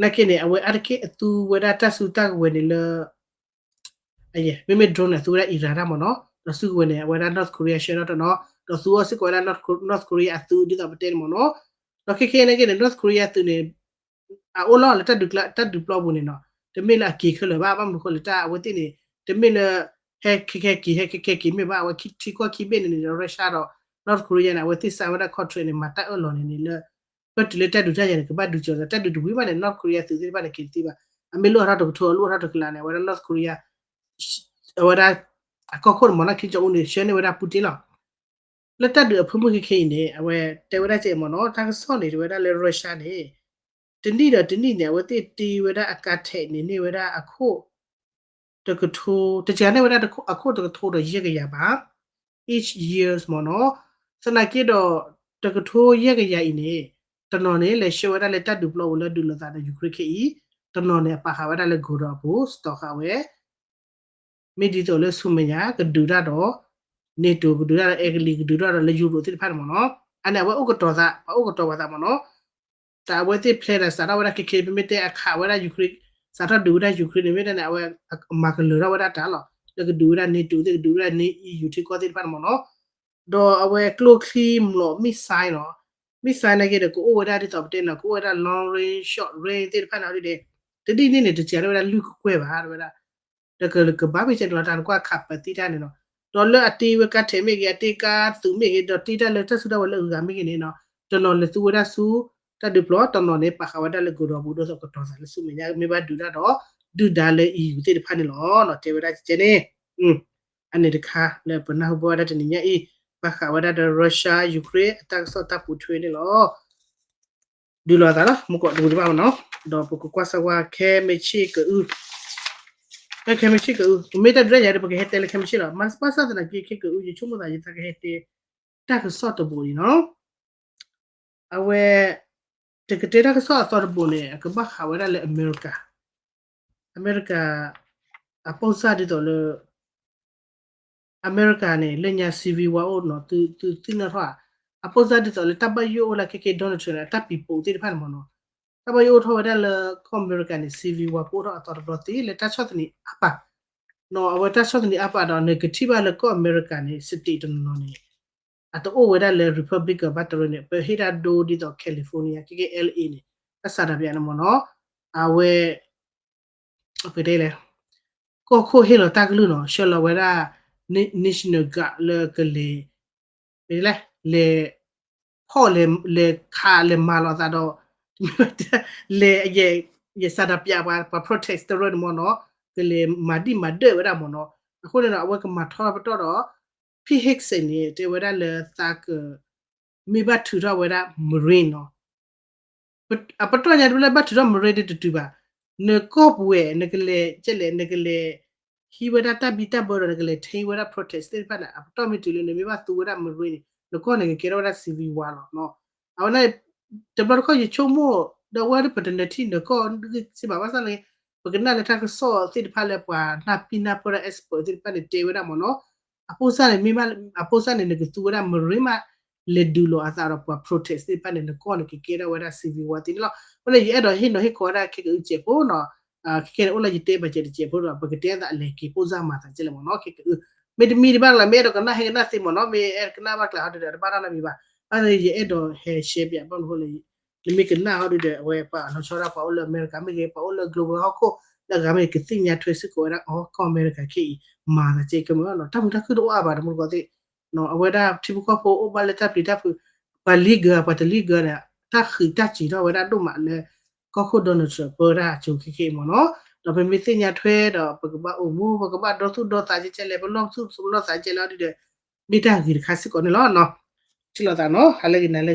နာ်က့န့ၣ် အဝဲအါတက့ၢ်အသူဝဲဒၣ်တၢ်စုတၢ်ကဝဲၤန့ၣ်လၢ မ့မ့ၢ် drone န့ၣ် အသူဝဲဒၣ် Iran တၢ်မ့ၢ်နီၤ, ဒီးစုကဝဲၤန့ၣ် အဝဲဒၣ် North Korea ဆှၢထီၣ်တနီၤ, ဒီးသူအီၤစ့ၢ်ကီးဝဲဒၣ် North Korea အသုးဒ်သိးပတဲန့ၣ်မ့ၢ်နီၤ, ဒီးခဲခဲအံၤနာ်က့န့ၣ် North Korea အသုးန့ၣ် အအိၣ်လီၤလၢတၢ်ဒုးကျါ တၢ်ဒုးပျီပူၤန့ၣ်နီၤ, တမ့ၢ်လၢအက့ၤခဲလၢာ်ဘၣ်, ဘၣ်မနုၤဃိလဲၣ် တၢ်အဝဲသ့ၣ်န့ၣ် တမ့ၢ်လၢ ဟဲခဲခဲက့ၤ ဟဲခဲခဲက့ၤမ့ၢ်ဘၣ်, အဝဲထံကီၢ်ခံဘ့ၣ်န့ၣ်န့ၣ်ဒီး Russia ဒီး North Korea န့ၣ် အဝဲသ့ၣ် sign ဝဲဒၣ် contract န့ၣ် မၤတၢ်အၢၣ်လီၤန့ၣ်န့ၣ်လၢ ပတုၤလၢတၢ်ဒုးတၢ်ယၤန့ၣ် ကဘၣ်ဒုးကၠီၤသး တၢ်ဒုးတဝံၤမးန့ၣ် North Korea သုးသ့ၣ်တဖၣ်န့ၣ် က့ၤတသ့ဘၣ်, အမ့ၢ်လိၣ်ထီၣ်တကထိ အလိၣ်ထီၣ်တကလးန့ၣ် အဝဲဒၣ် North Korea အဝဲဒၣ် အကီၢ်ခိၣ်န့ၣ်မ့ၢ်နီၤ Kim Jong Un န့ၣ် ဆှၢန့ၢ်ဝဲဒၣ် Putin လီၤ. လၢတၢ်ဒုးအဖၢမုၢ်ခဲခဲအံၤန့ၣ် အဝဲတဲဝဲဒၣ်ကဲမ့ၢ်နီၤ တၢ်ကစီၣ်န့ၣ် တဲဝဲဒၣ်လၢ Russia န့ၣ် တနံၣ်ဒီးတနံၣ်န့ၣ် အဝဲသ့ၣ်တ့ဝဲဒၣ်အကါထဲးန့ၣ် န့ၢ်ဝဲဒၣ်အခိၣ် တကထိ တစှၤန့ၢ်ဝဲဒၣ်အခိၣ်တကထိဒီးယဲၢ်ကယၤဘၣ် each years မ့ၢ်နီၤ. သနာ်က့ဒီး တကထိယဲၢ်ကယၤအံၤန့ၣ် တနီၤန့ၣ် လဲၤဆှၢဝဲဒၣ်လၢတၢ်ဒုးပျီပူၤလၢဒုးလိာ်သးဒီး Ukraine ခဲအံၤ, တနီၤန့ၣ် အပာ်ဃာ်ဝဲဒၣ်လၢ godown အပူၤ store ဃာ်ဝဲ မ့ၢ်ဒ်သိးလၢဆူမဲာ်ညါ ကဒုးတၢ်ဒီး NATO ကဒုးတၢ်ဒီး အဲကလံး ကဒုးတၢ်ဒီးလၢ Europe သ့ၣ်တဖၣ်န့ၣ်မ့ၢ်နီၤ. အန့ၣ် အဝဲအိၣ်ကတီၤသး ပှၤအိၣ်ကတီၤပှၤသးမ့ၢ်နီၤ. တၢ်အဝဲသ့ၣ် plan ဒီးစးထီၣ်ဝဲဒၣ်ခဲခဲ ပမ့ၢ်တဲအခးဝဲဒၣ် Ukraine စးထီၣ်ဒုးဝဲဒၣ် Ukraine န့ၣ် မ့ၢ်တဲန့ၣ် အဝဲမၤကလၢၤထီၣ်ဝဲဒၣ်တၢ်လီၤ. လၢကဒုးဝဲဒၣ် NATO သ့ၣ် ကဒုးဝဲဒၣ် EU ထံကီၢ်သ့ၣ်တဖၣ်န့ၣ်မ့ၢ်နီၤ. ဒီးအဝဲကျိချံမျိာ် missile နီၤ. missile နာ်က့ဒီး ကအိၣ်ဝဲဒၣ်ဒ်သိးပတဲနီၤ ကအိၣ်ဝဲဒၣ် long range short range သ့ၣ်တဖၣ်န့ၣ်ဒ်န့ၣ် တနံၣ်န့ၣ်န့ၣ် တစှၤန့ၢ်ဝဲဒၣ်လွံၢ်ကကွဲၢ်ဘၣ် တဲဝဲဒၣ် ဒီးကဘၣ်မ့ၢ်ကဲန့ၣ်လီၤ တၢ်နကွၢ်ခးပသံတၢ်န့ၣ်နီၤ. ဒီးလၢအတ့ဝဲကါထဲးမ့ၢ်ဂ့ၤ အတ့ကါသုးမ့ၢ်ဂ့ၤ ဒီးတ့တၢ်လၢတၢ်စုတၢ်ဝဲၤလၢအဂၤမ့ၢ်ဂ့ၤန့ၣ်နီၤ တနီၤလဲၤသူဝဲဒၣ်ဆူ တၢ်ဒုးပျီ တနီၤန့ၣ် ပာ်ဃာ်ဝဲဒၣ်လၢ godown ပူၤ ဒ်သိးကတီၤသးလၢဆူမဲာ်ညါ မ့ၢ်ဘၣ်ဒုးတၢ်ဒီး ဒုၣ်ဒါလၢ EU သ့ၣ်တဖၣ်န့ၣ်လီၤ. တဲဝဲဒၣ်ကဲန့ၣ် အန့ၣ်တခါလၢပနၢ်ဟူဘၣ်ဝဲဒၣ်တနံၤညါအံၤ ဘၣ်ဃးဝဲဒၣ်ဒီး Russia Ukraine အတၢ်ကစီၣ်တၢ်ပိာ်ထွဲန့ၣ်လီၤ. ဒုးလိာ်သးလီၤ မူကီးတဝံၤတဘၣ်မ့ၢ်နီၤ. ဒီးပကကွၢ်စၢၤဝဲခဲမ့ၢ်ဆ့ၣ်ကအု ခဲမ့ၢ်ဆ့ၣ်ကအု ပမ့ၢ်တၢ်ဒုးတၢ်ယၤဒီး ပကဟဲတဲလၢခဲမ့ၢ်ဆ့ၣ်လီၤ. မၤဘၣ်ဆၣ်သနာ်က့ ခဲကအု ယဆိကမိၣ်သးယသးကဟဲတဲ တၢ်ကစီၣ်တဘိအံၤနီၤ. အဝဲ တကတဲတၢ်ကစီၣ်အသီတဘိန့ၣ် အကဘၣ်ဃးဝဲဒၣ်လၢအမဲရကၤ အမဲရကၤ အပိၢ်စၢ်ဒ်သိးလၢ အမဲရကၤန့ၣ် လၢညါ civil war အိၣ်နီၤ သုသုသ့ၣ်နီၣ်ထီၣ်ဧါ. အပိၢ်စၢ်ဒ်သိးလၢတၢ်ဘၣ်ယိၣ်အိၣ်လၢခဲက့ Donald Trump န့ၣ် အတၢ်ပံၤပိာ်သ့ၣ်တဖၣ်န့ၣ်မ့ၢ်နီၤ. တၢ်ဘၣ်ယိၣ်အိၣ်ထီၣ်ဝဲဒၣ်လၢကီၢ်အမဲရကၤန့ၣ် civil war ကအိၣ်ထီၣ်အသီတဘျီသ့လၢတၢ်ဆီၣ်သနံးအါပၢ် နီၤ အဝဲတၢ်ဆီၣ်သနံးအါပၢ်ဒီး နကထံၣ်ဘၣ်လၢကီၢ်အမဲရကၤန့ၣ် state တနီၤနီၤန့ၣ် အတအိၣ်ဝဲဒၣ်လၢ Republican ဘၣ်တရၢန့ၣ် ပဟ့ၣ်တၢ်ဒိဒ်သိး California ခဲက့ L A န့ၣ် တၢ်စးဒၣ်ပျးန့ၣ်မ့ၢ်နီၤ အဝဲ ပတဲလဲၣ် ကီၢ်ခိၣ်ဟ့ၣ်လီၤတၢ်ကလုၢ်နီၤ ဆှၢလီၤဝဲဒၣ် National Guard လၢကလဲၤ ပတဲလဲၣ် လဲၤ ဖီၣ်လဲၤ လဲၤခးလဲၤမၤလိာ်သးဒီး လဲၤ ယစးဒၣ်ပျးပှၤ ပှၤ protest တရၢန့ၣ်မ့ၢ်နီၤ ကလဲၤမၤဒံၣ်မၤဒၢၣ်ဝဲဒၣ်မ့ၢ်နီၤ အဃိန့ၣ်ဒီး အဝဲကမၤထီၣ်ပတီၢ်ဒီး Pete Hegseth န့ၣ် တဲဝဲဒၣ်လၢသးက မ့ၢ်ဘၣ်ထုးထီၣ်ဝဲဒၣ် Marine နီၤ အပတီၢ်ညါတဘျီလၢဘၣ်ထုးထီၣ် Marine ဒ်တတုၤဘၣ် နကီၢ်ပူၤဝဲ နကလဲၤ ကဲလဲၣ် နကလဲၤ ဟံးဝဲဒၣ်တၢ်ဘံၣ်တၢ်ဘၢဒီး နကလဲၤထံဝဲဒၣ် protest သ့ၣ်တဖၣ်န့ၣ် အပတီၢ်မ့ၢ်တုၤလၢနမ့ၢ်ဘၣ်သူဝဲဒၣ် Marine န့ၣ် နကီၢ်န့ၣ်ကကဲထီၣ်ဝဲဒၣ် civil war လီၤနီၤ အဝဲန့ၣ် တဘျီတခီၣ်ယဆိကမိၣ် ဒီးဝဲဒၣ်ပတနၢၤထံၣ်နကီၢ်စ့ၢ်ဘၣ် ဘၣ်ဆၣ်န့ၣ် ပကနၣ်လၢတၢ်ကစီၣ်သ့ၣ်တဖၣ်လၢပှၤနၢ်ပံနၢ်ပၢၢ်ဒီး expert သ့ၣ်တဖၣ်န့ၣ် တဲဝဲဒၣ်မ့ၢ်နီၤ အပိၢ်စၢ်န့ၣ် မ့ၢ်မး အပိၢ်စၢ်န့ၣ် နကသူဝဲဒၣ် Marine မး လဲၤဒုးလိာ်အသးဒီးပှၤ protest သ့ၣ်တဖၣ်န့ၣ် နကီၢ်န့ၣ် ကကဲထီၣ်ဝဲဒၣ် civil war သ့န့ၣ်လီၤ. အဃိန့ၣ် ယအဲၣ်ဒိးဟ့ၣ်နီၤဟ့ၣ်ခီဝဲဒၣ်ခဲကအုကဲးဖိနီၤ, ခဲကနံၣ်န့ၣ် အိၣ်လၢယတဲဘၣ်စဲးတစဲးဖိဒီး ပကတဲသးအလဲၤက့ၤပိၣ်စၢ်မၤသးကဲလဲၣ်မ့ၢ်နီၤ ခဲကအု, မ့တမံၤတဘၣ်လီၤ မ့ၢ်အဲၣ်ဒိးကနၣ်ဟဲကနၣ်သ့မ့ၢ်နီၤ မ့ၢ်အဲၣ်ကနၣ်ဘၣ်ကျဲဟီဒုဒီး တဘၣ်တၢ်နီတမံၤဘၣ်. အဃိန့ၣ် ယအဲၣ်ဒိးဟဲ share ပၠးဘၣ်မနုၤအဃိလဲၣ် နမ့ၢ်ကနၣ်ဟီဒုဒီး အဝဲပှၤလီၤဆီဒၣ်ပှၤအိၣ်လၢအမဲရကၤ မ့ၢ်ဂ့ၤ ပှၤအိၣ်လၢ global ဟီၣ်ခိၣ် လၢအဂၤမ့ၢ်ဂ့ၤ ကသ့ၣ်ညါထွဲစ့ၢ်ကီးဝဲဒၣ်အီၤ ကီၢ်အမဲရကၤခဲအံၤ မၤသးကဲကမ့ၢ်နီၤ တၢ်မုာ်တၢ်ခုၣ်တအိၣ်အါဘၣ်တမူတကိးသ့ၣ် အဝဲဒၣ်ထံဖိကီၢ်ဖိအိၣ်ဘၣ်လၢတၢ်ပျံၤတၢ်ဖုး ပှၤလံဂၢၤ ပှၤတလံဂၢၤန့ၣ် တၢ်ဃံးတၢ်စံးထီၣ်ဝဲဒၣ်ဒိၣ်မးလၢ ကီၢ်ခိၣ် Donald Trump ပၢတၢ်အစိၤခဲခဲအံၤမ့ၢ်နီၤ, ဒီးပမ့ၢ်သ့ၣ်ညါထွဲဒီး ပကဘၣ်အိၣ်မူ ပကဘၣ်ဒီသူၣ်ဒီသးကဲကဲလဲၣ် ပလီၢ်သူၣ်ပလီၢ်သးကဲလဲၣ်အီၤဒုဒီး မ့ၢ်တၢ်ဂ့ၤတခါစ့ၢ်ကီးန့ၣ်လီၤ. ထံၣ်လိာ်သးနီၤ ဟါလၢဂ့ၤနၤလၢဂ့ၤ.